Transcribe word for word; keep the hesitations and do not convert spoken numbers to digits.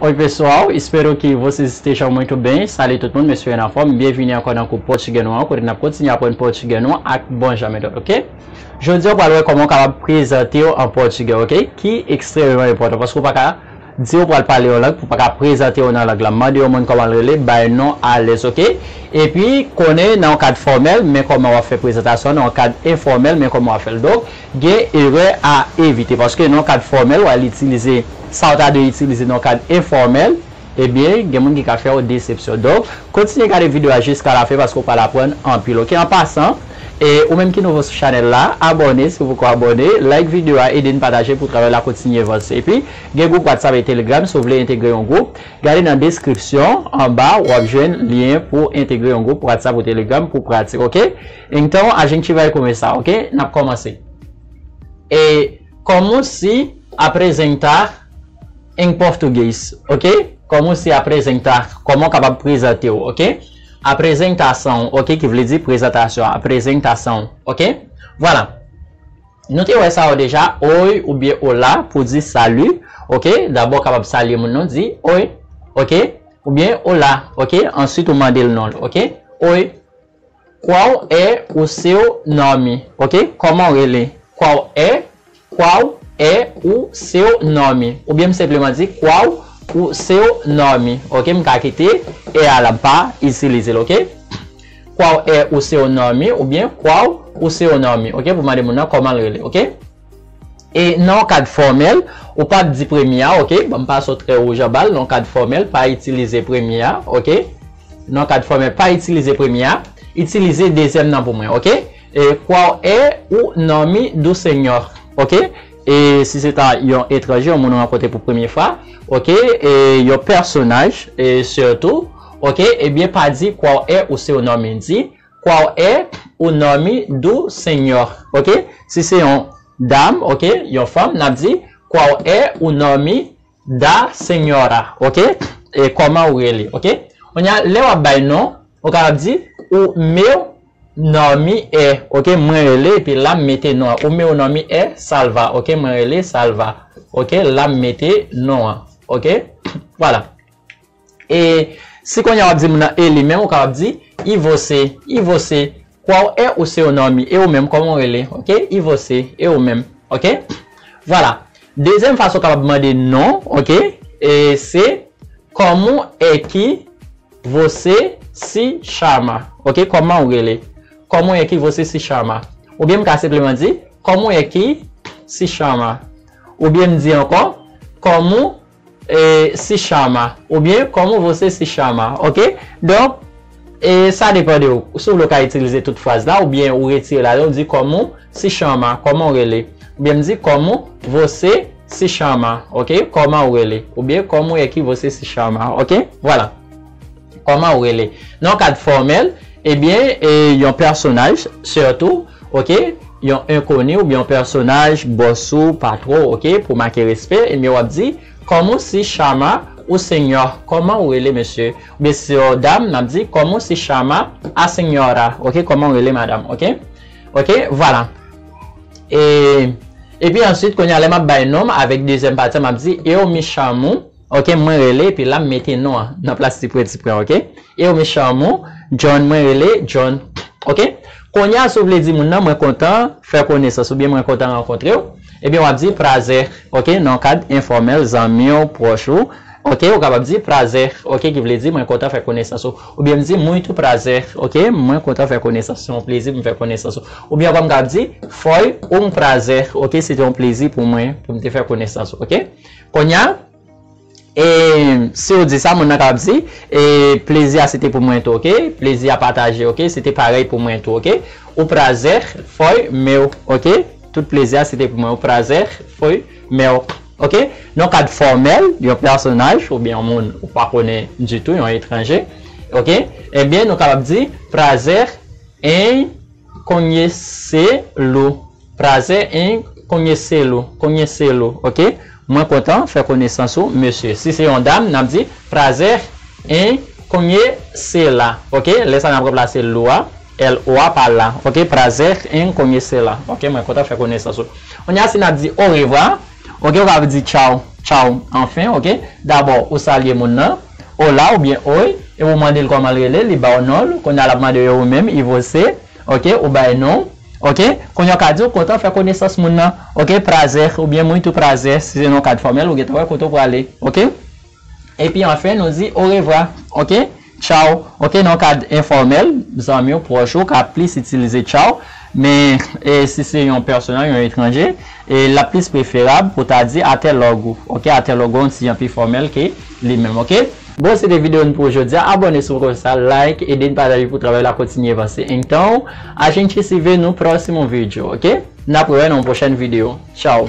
Oi pessoal, espero que vocês estejam muito bem. Salut tout moun, mesye yo anfòm. Byenvini ankò nan kou pòtigè nou an, kote n ap kontinye aprann pòtigè nou ak bon jan metòd, oke? Jodi a, w pral wè kòman w kapab prezante w an pòtigè, oke? Ki ekstrememan enpòtan, paske w pa ka di w pral pale yon lang pou w pa ka prezante w nan lang la. Mande yon moun kòman l rele, bay non alèz, oke? Epi, konnen nan yon kad fòmèl, men kòman w ap fè prezantasyon, nan yon kad enfòmèl, men kòman w ap fè l. Donk, gen erè a evite, paske nan yon kad fòmèl, w al itilize sa w ta dwe itilize nan yon kad enfòmèl, ebyen, gen moun ki ka fè w desepsyon. Donk, kontinye gade videyo a jiska lafen paske w pral aprann anpil, oke? An pasan, e ou menm ki nouvo sou chanèl la, abòne si w poko abòne, like videyo a, ede n pataje pou travay la kontinye vanse. Epi, gen gwoup WhatsApp e Telegram, si w vle entegre yon gwoup, gade nan deskripsyon anba, w ap jwenn lyen pou entegre yon gwoup WhatsApp ou Telegram pou pratik, oke? Então, a gente vai começar, oke? N ap kòmanse. E como se apresentar em português, oke? Como se apresentar, kòman w kapab prezante w, oke? Aprezentação, oke, ki vle di prezantasyon, aprezentação, oke? Vwala. Nou te wè sa yo deja, oi oubyen olá, pou di salut, oke? Dabò w kapab salye moun nan, di oi, oke? Oubyen olá, oke? Answit ou mande l non l, oke? Oi, qual é o seu nome? Oke? Kòman w rele? Qual é, qual é o seu nome? Oubyen m senpleman di qual o seu nome? Oke? M ka kite e a la, m pa itilize l, oke? Qual é o seu nome? Oubyen qual o seu nome? Oke? Pou mande moun nan kòman l rele, oke? E nan yon kad fòmèl, ou p ap di premye a, oke? Bon, m pase w trè wouj anba l, nan yon kad fòmèl, pa itilize premye a, oke? Nan yon kad fòmèl, pa itilize premye a, itilize dezyèm nan pou mwen, oke? E qual é o nome do senhor, oke? E si se ta yon etranje, yon moun ou rankontre pou premye fwa, oke? E yon pèsonaj, e sitou, oke? Ebyen, pa di qual é o seu nome, di qual é o nome do senhor, oke? Si se yon dam, oke, yon fanm, n ap di qual é o nome da senhora, oke? E kòman ou rele, oke? Kounye a, lè w ap bay non, ou kapab di o meu nome é, oke? Mwen rele, epi la m mete non an. O meu nome é Salva, oke? Mwen rele Salva, oke? La m mete non an, oke? Vwala. E si kounye a w ap di moun nan e li menm, ou kapab di e você, e você, qual é o seu nome? E ou menm, kòman w rele? Oke? E você, e ou menm, oke? Vwala. Dezyèm fason w kapab mande non, oke? E se como é que você se chama? Oke? Kòman w rele? Como é que você se chama? Oubyen m ka senpleman di como é que se chama? Oubyen m di ankò como e, se chama, oubyen como você se chama, oke? Donk, e, sa depann de ou. Si w vle, ou ka itilize tout fraz la, oubyen ou retire ladan, ou di como se chama, kòman w rele? Oubyen m di como você se chama, oke? Kòman w rele? Oubyen como é que você se chama, oke? Vwala. Kòman w rele? Nan yon kad fòmèl, ebyen, e, yon pèsonaj, sitou, oke? Yon enkoni oubyen yon pèsonaj, bòs ou, patwon w, oke? Pou make respè, ebyen, w ap di, como se chama o senhor? Kòman w rele, mesye? Oubyen si se yon dam, n ap di, como se chama a senhora? Oke? Kòman w rele, madanm? Oke? Oke? Vwala. E, epi answit, kounye a, lè m ap bay non m avèk dezyèm pati a, m ap di, eu me chamo, oke, mwen rele, epi la m mete non an nan plas ti pwen, ti pwen, oke? Eu me chamo John, mwen rele John, oke? Kounye a, si w vle di moun nan, mwen kontan fè konesans, oubyen mwen kontan rankontre w, ebyen w ap di prazer, oke? Nan kad enfòmèl, zanmi w, pwòch ou, oke? Ou kapab di prazer, oke? Ki vle di mwen kontan fè konesans ou. Oubyen m di muito prazer, oke? Mwen kontan fè konesans, se yon plezi pou m fè konesans ou. Oubyen ankò m kapab di foi um prazer, oke? Se te yon plezi pou mwen, pou m te fè konesans ou, oke? Kounye a, e, si w di sa, moun nan kapab di, e, plezi a se te pou mwen tou, oke? Plezi a pataje, oke? Se te parèy pou mwen tou, oke? O prazer foi meu, oke? Tout plezi a se te pou mwen. O prazer foi meu, oke? Nan kad fòmèl, yon pèsonaj oubyen yon moun ou pa konnen ditou, yon etranje, oke? Ebyen, nou kapab di prazer em conhecê-lo. Prazer em conhecê-lo. Conhecê-lo, oke? Mwen kontan fè konesans ou, mesye. Si se yon dam, n ap di prazer em conhecê-la, oke? Lè sa n ap ranplase lo a, L O a pa la, oke? Prazer em conhecê-la, oke? Mwen kontan fè konesans ou. Kounye a, si n ap di au revoir, oke, ou ka di tchao. Tchao, anfen, ok? Dabò, ou salye moun nan, hola oubyen oi, e ou mande l kòman l rele, li ba w non l, kounye a l ap mande w ou menm, e você, ok? Ou bay non, ok? Kounye a w ka di w kontan fè konesans moun nan, ok? Prazer oubyen muito prazer, si se nan kad fòmèl, ou gentan wè kote w prale, ok? Epi anfen, nou di orevwa, ok? Tchao, ok? Nan kad enfòmèl, zanmi w, pwòch ou ka plis itilize tchao, men e, si se yon pèsonèl, yon etranje, e l ap plis preferab pou ta di até logo, ok? Até logo yon ti jan pi fòmèl ke li menm, ok? Bon, se te videyo n pou jodi a. Abòne si w poko fè sa, like, ede n pataje pou travay la kontinye vanse. Então, a gente se vê no próximo vídeo, ok? N ap wè nan yon pwochèn videyo. Tchao!